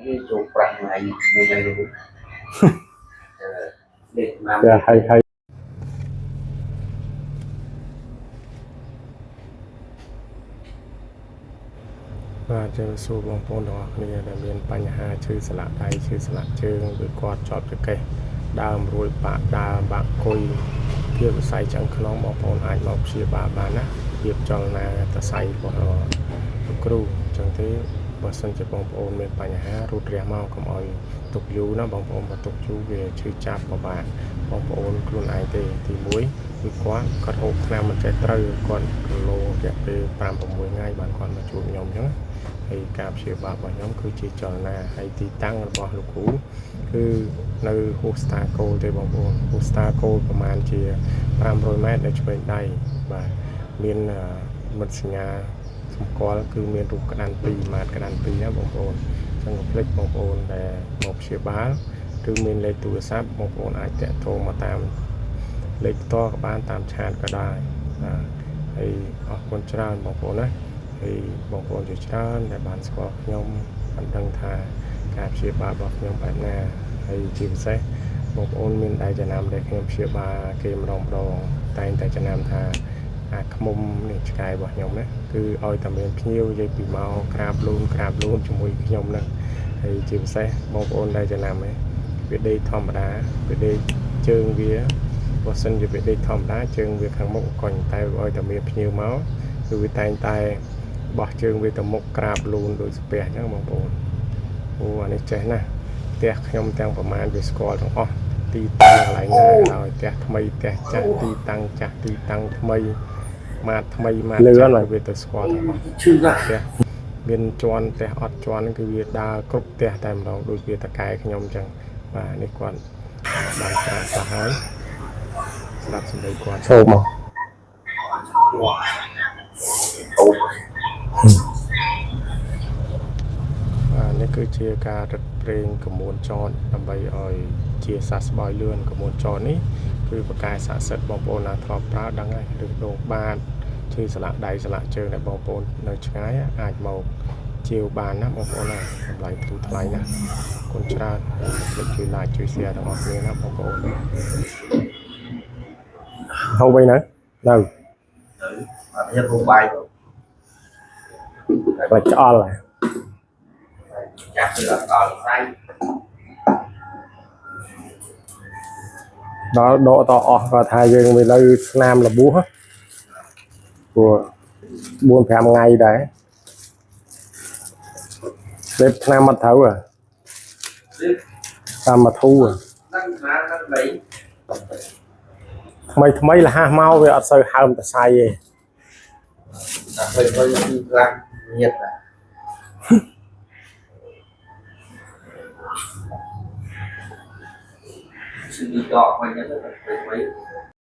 វាចូលប្រាស់ថ្ងៃមួយថ្ងៃនោះលេខណា ចាហើយហើយបាទជម្រាបសួរបងប្អូនទាំងអស់គ្នាដែលមានបញ្ហាឈឺសន្លាក់ដៃឈឺសន្លាក់ជើងឬគាត់ជាប់ចង្កេះដើមរួយបាក់ដើមបាក់គុយភាពវិស័យឆ្អឹងខ្នងបងប្អូនអាចមកព្យាបាលបានណាភាពចលនាតសៃរបស់លោកគ្រូអញ្ចឹងទេបើសិនជាបងប្អូនមានបញ្ហារូតរះមកកុំឲ្យទុកយូរណាបងប្អូនបើទុកយូរវាឈឺចាប់ពិបាកបងប្អូនខ្លួនឯងទេទី1គឺគាត់គាត់ហូបថ្នាំមិនចេះត្រូវគាត់គីឡូរយៈពេល5 6ថ្ងៃបានគាត់មកជួបខ្ញុំអញ្ចឹង ហើយការព្យាបាលរបស់ខ្ញុំគឺជាចលនាហើយទីតាំងរបស់លោកគ្រូគឺនៅហួសស្តាគោលទេបងប្អូនហួសស្តាគោលប្រហែលជា500ម៉ែត្រនៅឆ្វេងដៃបាទមានមិត្តសញ្ញាសម្គាល់គឺមានរូបក្តាន2ម៉ាតក្តាន2ណាបងប្អូនអញ្ចឹងកុំភ្លេចបងប្អូនដែលមកព្យាបាលឬមានលេខទូរស័ព្ទបងប្អូនអាចតាក់ទងមកតាមលេខផ្ទាល់ក៏បានតាម chat ក៏ដែរបាទហើយអរគុណច្រើនបងប្អូនណា ហើយបងប្អូនជាច្រើនដែលបានស្គាល់ខ្ញុំបានដឹងថាការព្យាបាលរបស់ខ្ញុំបែបណាហើយជាពិសេសបងប្អូនមានដែលចំណាំដែលខ្ញុំព្យាបាលគេម្ដងម្ដងតែងតែចំណាំថាអាខ្មុំនេះឆ្កែរបស់ខ្ញុំណាគឺឲ្យតែមានភ្ញៀវនិយាយពីមកក្រាបលូនក្រាបលូនជាមួយខ្ញុំហ្នឹងហើយជាពិសេសបងប្អូនដែលចំណាំឯងវាដេកធម្មតាវាដេកជើងវាបើសិនជាវាដេកធម្មតាជើងវាខាងមុខកុញតែឲ្យតែមានភ្ញៀវមកគឺវាតែងតែ បោះជើងវាទៅមុខក្រាបលូនដូចស្ពះអញ្ចឹងបងប្អូនអូអានេះចេះណាស់ផ្ទះខ្ញុំទាំងប្រមាណវាស្គាល់ទាំងអស់ទីតាំងកន្លែងណាក៏ដោយផ្ទះថ្មីផ្ទះចាស់ទីតាំងចាស់ទីតាំងថ្មីម៉ាតថ្មីម៉ាតចាស់គឺវាទៅស្គាល់ទាំងអស់ ឈឺណាស់ ផ្ទះមានជន់ផ្ទះអត់ជន់គឺវាដើរគ្រប់ផ្ទះតែម្ដងដូចវាតកែខ្ញុំអញ្ចឹងបាទនេះគាត់បានស្រាប់ទៅហើយស្ដាប់សម្ដីគាត់ ចូលមក វ៉ាអូ បាទនេះគឺជាការរឹតប្រេងក្រមួនចតដើម្បីឲ្យជាសះស្បើយលឿនក្រមួនចតនេះគឺប្រកែស័ក្តិសិទ្ធិបងប្អូនណាធ្លាប់ប្រើដឹងហើយឬដងបាតឈឺសន្លាក់ដៃសន្លាក់ជើងដែលបងប្អូននៅឆ្ងាយអាចមកជាវបានណាបងប្អូនណាតម្លៃធូរថ្លៃណាស់អរគុណច្រើនកុំភ្លេចជួយ like ជួយ share ទាំងអស់គ្នាណាបងប្អូន ហូបអីនៅនៅ ទៅអត់ហ៊ានហូបបាយ ខ្លាចឆ្អល់ហ៎ ចាស់ទៅអត់ដល់ស្អែក ដល់ដកតអស់គាត់ថាយើងវានៅស្នាមរបួសហ៎ព្រោះ4 5ថ្ងៃដែរលេបថ្នាំអត់ត្រូវហ៎តាមមកធូរហ៎ នឹងណានឹងដី ថ្មីថ្មីលះមកវាអត់សូវហើមតសៃទេ តែពេលពេលគឺខ្លាំងញៀតណាឈឺដកវិញទៅពេលពេល